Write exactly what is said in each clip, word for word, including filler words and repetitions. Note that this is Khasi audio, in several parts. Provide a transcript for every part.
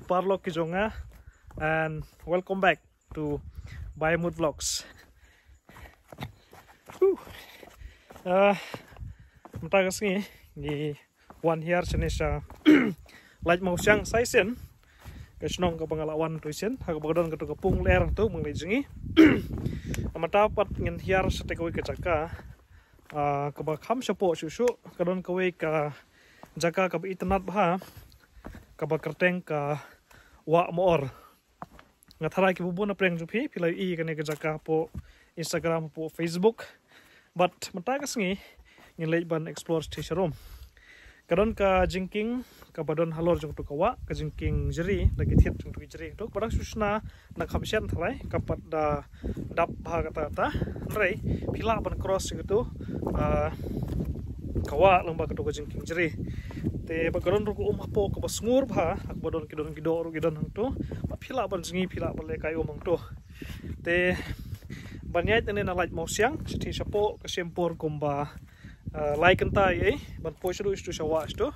Paralok ki jong nga, and welcome back to Baiamut Vlogs. Huh. Ah, mynta ka sngi ngi wan hiar shane sha Laitumkhrah Mawsiang sa shisien. Ka shnong kaba nga la wan tu shisien, ha kaba ka don katu ka pung lyer tu mynta ka sngi. Mynta pat ngin hiar sha kawei ka jaka, ah, kaba kham shapoh shuh shuh, ka don kawei ka jaka kaba itynnad bha, kaba kyrteng ka Wah Maor. Nga tharai ki bun bun na pdeng jong phi, phi la ïohi kane ka jaka hapoh Instagram, hapoh Facebook. But mynta ka sngi ngin leit ban explore shathie sharum. Ka don ka jingkieng kaba don halor jong tu ka wah, ka jingkieng jri, da ki thied jong tu ki jri. Tu kaba dang shu shna na kham shen thalai, ka pat da dap bha kata kata. Hynrei phi lah ban cross jong tu, ah, ka wah lyngba katu ka jingkieng jri. Te ba ka don ruh ka um hapoh kaba sngur bha, kaba don ki don ki doh ruh ki don hangtu. Ba phi lah ban jngi, phi lah ban lehkai um hangtu. Te ban ïaid nangne na Laitumkhrah Mawsiang shathie shapoh ka shim por kumba, ah, lai kynta ei ei ban poi shaduh shaduh sha wah shaduh.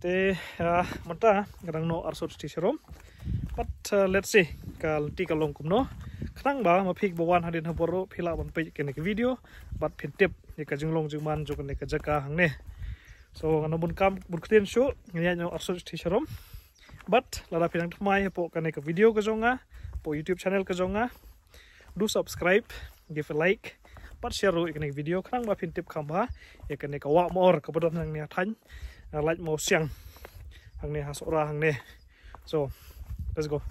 Te, ah, mynta nga dang noh arsut shathie sharum. But, ah, let's see ka lynti ka long kumno. Khnang ba ma phi ba wan hadien ha bor ruh phi lah ban peit kane ka video, but phin tip ïa ka jinglong jingman jong kane ka jaka hangne. So ngan ym bun kam bun ktien shuh, ngin ïaid noh arsut shathie sharum. But lada phi dang thymmai hapoh kane ka video ka jong nga, hapoh YouTube channel ka jong nga, do subscribe, give a like, bad share ruh ïa kane ka video, khnang ba phin tip kham bha ïa kane ka Wah Maor kaba don hangne ha thaiñ, ah, Laitumkhrah Mawsiang, hangne ha Sohra hangne. So let's go.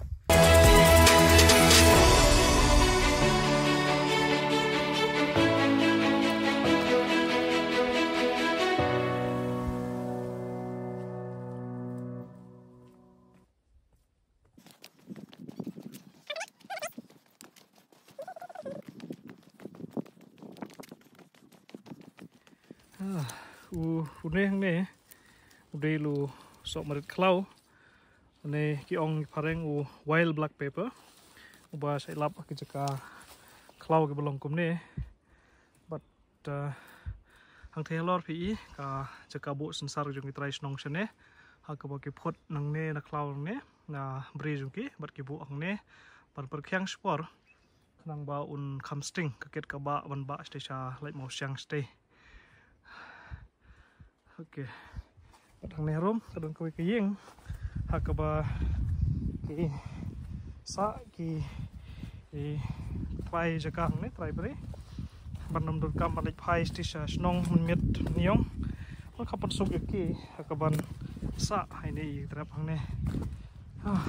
Ah, u, une hangne u dei u soh marit khlaw. Une ki ong ki phareng u wild black pepper, uba shait lap ha ki jaka khlaw kiba long kumne. But, uh, hangthie halor phi i ka jaka buh synsar jong ki trai shnong shane, ha kaba ki phut nangne na khlaw nangne, na bri jong ki, bad ki buh hangne ban pyrkhiang shipor, khnang ba un kham sting ka kit ka bah ban bah shathie sha Laitumkhrah Mawsiang shathie. Okay. Bad hangne harum ka don kawei ka ïing ha kaba ki sah ki, ki trai jaka hangne, trai bri, ban ym donkam ban leit phai shathie sha shnong mynmiet mynïong. Ban kham pynsuk ïa ki ha kaban sah ha ine i trep hangne. Ah.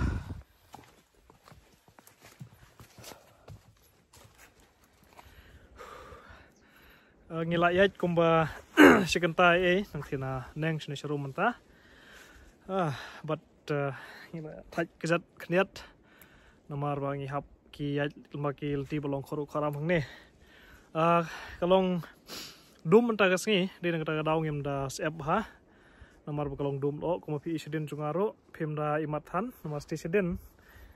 Ah, ngi la ïaid kumba shi kynta ei ei, nangthie na neng shane sharum mynta. Ah, bad, ah, ngi la thait kjat khyndiat namar ba ngi hap ki ïaid lyngba ki lynti ba long khuid khuram hangne. Ah, ka long dum mynta ka sngi, dei na kata ka daw ngim da sep bha. Namar ba ka long dum lyoh, kumba phi i shadien jong nga ruh phim da imat than, namar shathie shadien,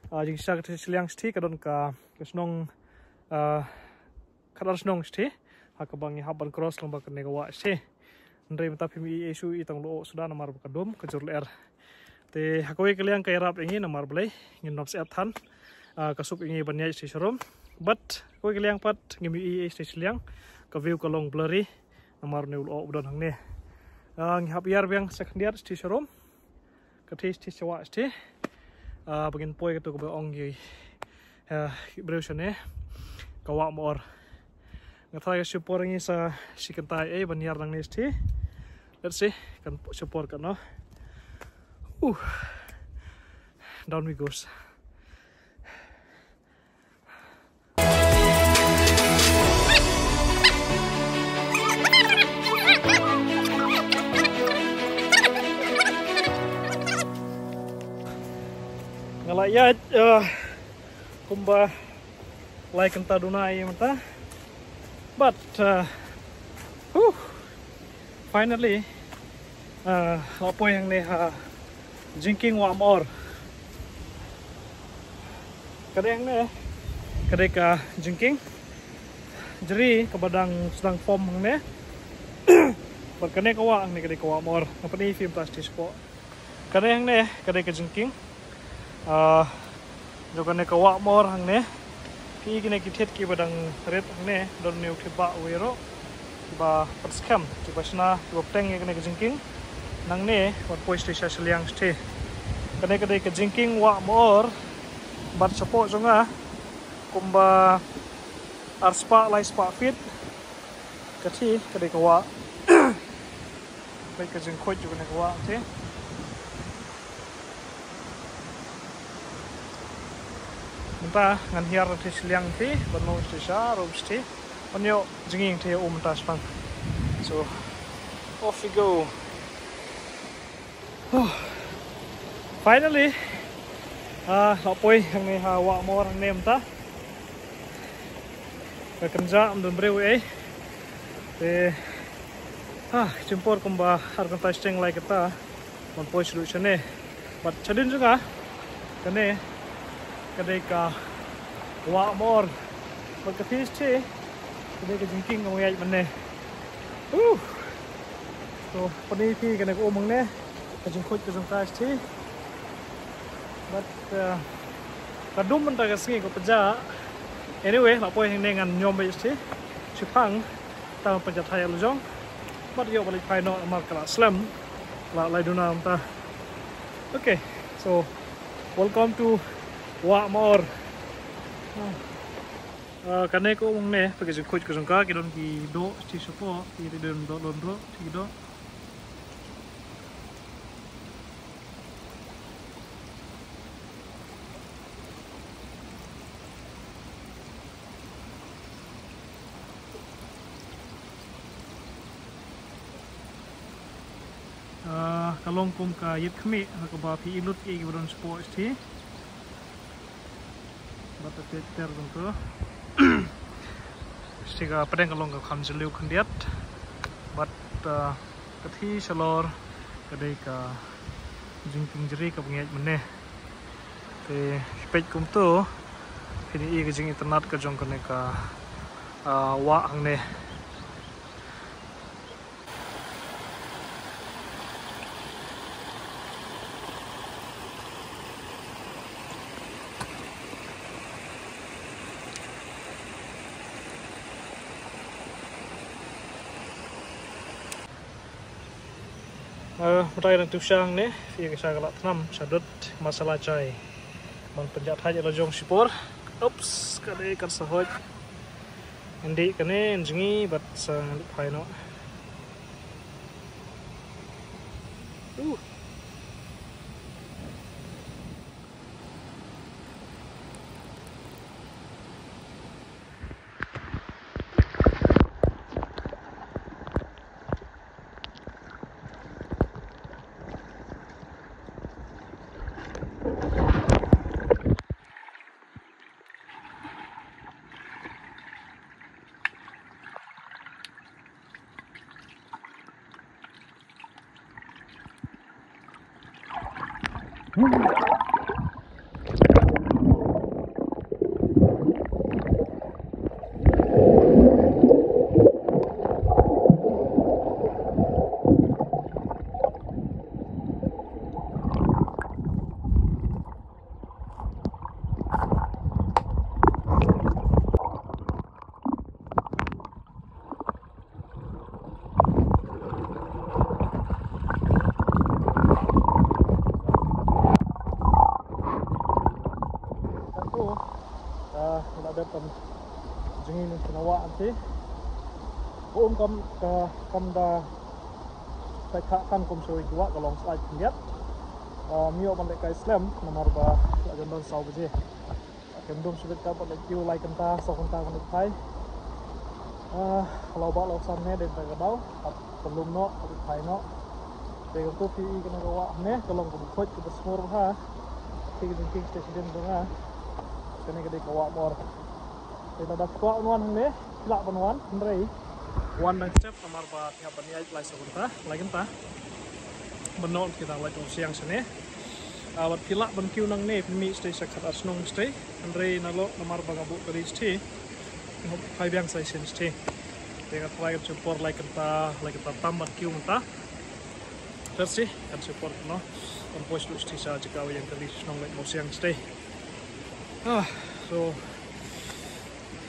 ah, jingshisha ka shathie shiliang shathie ka don ka, ka shnong, ah, khadar shnong shathie ha kaba ngi hap ban cross lyngba kane ka wah shathie. Hynrei mynta phim i ei shuh, i tang lyoh suda namar ba ka dum ka jur lyer. Te ha kawei ka liang ka ïarap ïa ngi namar balei ngin ym sep than, ah, ka suk ïa ngi ban ïaid shathie sharum. But ha kawei ka liang pat ngim i ei shathie shiliang, ka view ka long blurry namar une u lyoh ba don hangne. Ah, ngi hap ïar biang sa khyndiat shathie sharum. Ka thie shathie sha wah shathie. Ah, ba ngin poi katu kaba ong ki, ah, ki briew shane ka Wah Maor. Nga tharai ka shim por ïa ngi sa shi kynta ei ei ban ïar nangne shathie. Let's see kan shim por katno. Uh. Down we goes. Nga la ïaid, eh, kumba lai kynta duna ei mynta. But, eh, huh, finally, ah, la poi hangne ha jingkieng Wah Maor. Ka dei hangne, ka dei ka jingkieng jri kaba dang sdang form hangne. Bad kane ka wah hangne ka dei ka Wah Maor. Nga pyni ïa phi mynta shathie shapoh. Ka dei hangne, ka dei ka jingkieng. Ah, jong kane ka wah mor hangne. Phi i kine ki thied kiba dang rit hangne, don une u thied bah uwei ruh. Kiba pynskhem, kiba shna, kiba pteng ïa kane ka jingkieng. Nangne, wan poi shatei sha shiliang shatei. Kane ka dei ka jingkieng wah mor, bad shapoh jong nga, kumba ar spah, lai spah feet. Ka thied, ka dei ka wah. Peit ka jingkhuid jong kane ka wah, thied. Mynta ngan hiar na thied shiliang thied, ban long thied sha rum thied. Ban ïoh jingïeng thied um mynta shipang. So, off we go. Huh. Finally, ah, la poi hangne ha wah mor hangne mynta. Ka kynja ym don briew ei. Te, ah, shim por kumba ar kynta shiteng lai kynta. Ban poi shuh shane. Bad shadien jong nga, kane ka dei ka wah mor. Bad ka thied shatei, ka dei ka jingkieng kaba ïaid mynne. Uh. So, pyni phi kane ka um hangne, ka jingkhuid ka jong ka shatei. Bad, uh, ka dum mynta ka sngi ka pynjah. Anyway, la poi hangne ngan ñiom beit shatei. Shipang, tang pynjah thait la jong. Bad ïoh ban leit phai noh namar ka la slem. La lai duna mynta. Okay, so welcome to Wah Mor. Ah, kane ka um hangne, peit ka jingkhuid ka jong ka, ki don ki doh shatei shapoh, ki don doh lon ruh, ki doh. Ah, ka long kum ka ïit khmih, ha kaba phi i lut ïa kiba don shapoh shatei. Bad ka thied ter kumto. Shatei ka pdeng ka long ka kham jylliew khyndiat. Bad, ah, ka thied shalor ka dei ka jingkieng jri kaba ngi ïaid mynne. Te peit kumto, phin i ka jingitynnad ka jong kane ka, ah, wah hangne. Eh, mynta ngi dang tip sha hangne, phi i ka sha ka lad thnam, sha dud, masala chai. Ban pynjah thait la jong shipor. Oops, ka dei kan sa hoid. Ngan dih kane, ngan jngi, bad sa ngan phai noh. Uh. Katto, ah, nga la dep ban jngi na ka wah hangne. Ka um kam, ka, kam da peit khah kan kum shawei ki wah, ka long sait khyndiat. Ah, ym ïoh ban lehkai slem namar ba la jan don saw baje. Kem dum shibit ka ban leit kiew lai kynta, saw kynta ban leit phai. Ah, law ba law san ne dei ka daw, hap pynlum noh, hap phai noh. Te kumto phi i kane ka wah hangne, ka long kaba khuid kaba sngewbha. Te ka jingkieng shatei shadien jong nga. Kane ka dei ka wah mor. Te lada phi kwah ban wan hangne, phi lah ban wan, hynrei wan dang step namar ba phi hap ban ïaid lai saw kynta, lai kynta. Ban noh kita lai tong siang shane. Ah, bad phi lah ban kiew nangne, phi mih shatei sha khatar shnong shatei. Hynrei nalor namar ba nga buh kali shatei, nga hap phai biang sa shisien shatei. Te nga tharai kan shim por lai kynta, lai kynta tam ban kiew mynta. Let's see, kan shim por kumno. Kan poi sha shatei sha jaka ba ïeng kali shnong Laitumkhrah shatei. Ah, so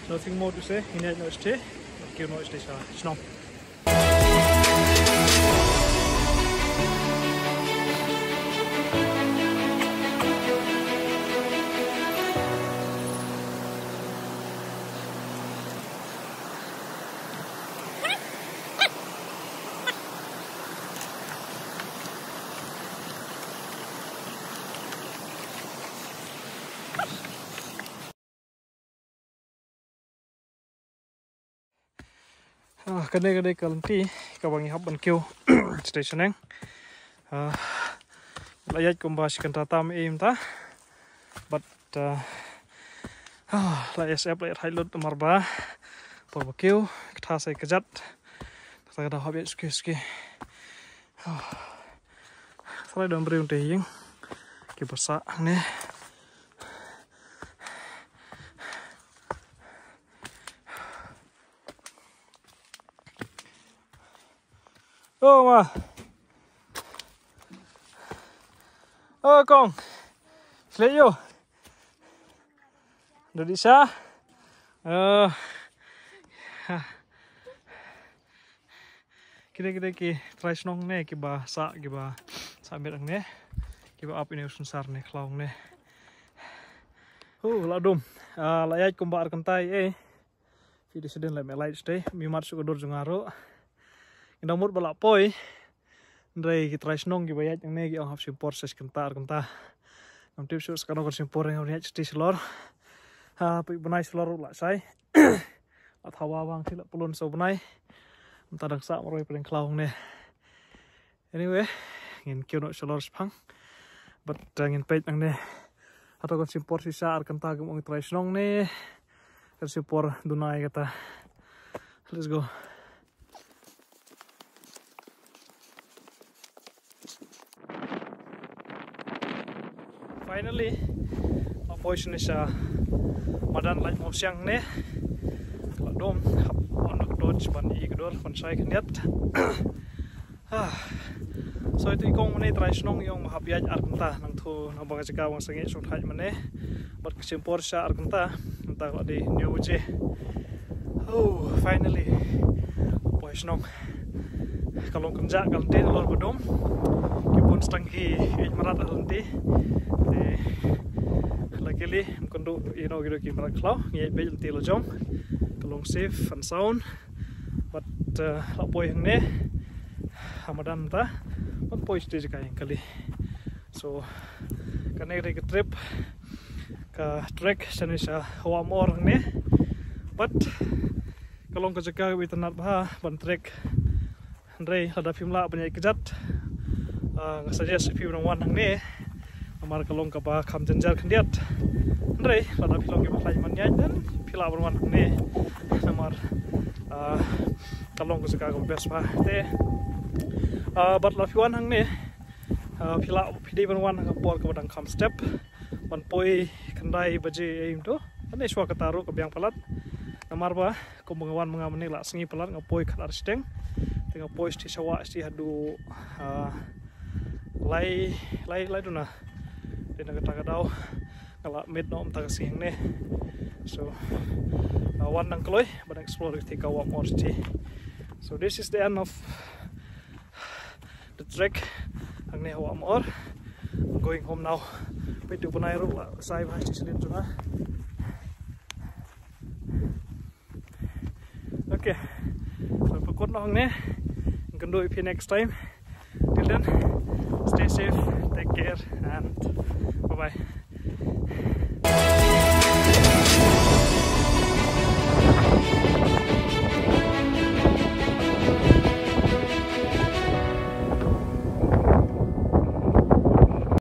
nothing more to say. Ngin ïaid noh shatei. Kiew noh shatei sha shnong. Ah, kane ka dei ka lynti kaba ngi hap ban kiew shatei shaneng. Ah, la ïaid kumba shi kynta tam ei mynta. But, ah, ah, la ïa sep, la ïa thait lut namar ba por ba kiew ka tha sa ïa kjat. Kata ka daw hap ïaid suki suki. Ah, sa la don briew te ïing kiba sah hangne. Oh ma. Oh kong. Sleh ïo. Dodi sa. Oh. Kidei kidei ki trai shnong ne kiba sah, kiba sah miet hangne. Kiba ap ïa une u synsar ne khlaw hangne. Oh, la dum. Ah, la ïaid kumba ar kynta ei. Phi dei sha dien lem ïa lait shatei, mi mat shuh ka dur jong nga ruh. Ngi dang mut ba lah poi. Hynrei ki trai shnong kiba ïaid nangne ki ong hap shim por sa shi kynta ar kynta. Ngam tip shuh sa katno kan shim por, ngam ïaid shatei shalor. Ha, peit bnai shalor ruh lah shai. Lah thaw ba bang shi, lah pynlong sa u bnai. Mynta dang sah marwei pdeng khlaw hangne. Anyway, ngin kiew noh shalor shaphang. But, uh, ngin peit nangne. Hato kan shim por shisha ar kynta kum ong trai shnong ne kan shim por duna ïa kata. Let's go. Finally, la poi shane sha madan Laitumkhrah ne. La dom hap on ka torch ban ïoh ka dur ban shai khyndiat. Ah. So ito i kong mane trai shnong i ong ba hap ïaid ar kynta, nangthu nang ba ka jaka ba nga sangeh shu thait mane. Bad ka shim por sha ar kynta, mynta ka la dei hynñiew baje. Oh, finally. Poi shnong. Ka long kynjah ka lynti nalor ba dum. Ki bun sdang ki ïeit mrad ha lynti. Te luckily ym kynduh ïa no ki dei ki mrad khlaw, ngi ïeit beit lynti la jong. Ka long safe and sound. Bad, uh, la poi hangne ha madan ta, bad poi shatei jaka ïeng kali. So kane ka dei ka trip, ka trek shane sha Hawa Mor hangne. Bad ka long ka jaka kaba itynnad bha ban trek. Hynrei lada phim lah ban ïaid kjat, ah, nga suggest ïa phi ban wan hangne. Namar ka long kaba kham jynjar khyndiat. Hynrei lada phi long kiba khlaiñ ban ïaid, then phi lah ban wan hangne. Namar, ah, ka long ka jaka kaba best bha te. Ah, bad lada phi wan hangne, ah, phi lah, phi dei ban wan ha ka por kaba dang kham step. Ban poi khyndai baje ei mynta. Hynrei shuwa kata ruh ka biang palat. Namar ba kumba nga wan ma nga mynne la sngi palat, nga poi khatar shiteng. Te nga poi shatei sha wah shatei haduh, ah, lai, lai, lai duna. Te na kata ka daw nga la miet noh mynta ka sngi hangne. So, ah, wan nang kloi ban explore ïa ka Hawa Mor shatei. So this is the end of the trek hangne Hawa Mor. I'm going home now. Peit u bnai ruh la shai bha shatei shalin jong nga. Okay. So pynkut noh hangne. Ngan kynduh ïa phi next time. Till then, stay safe, take care, and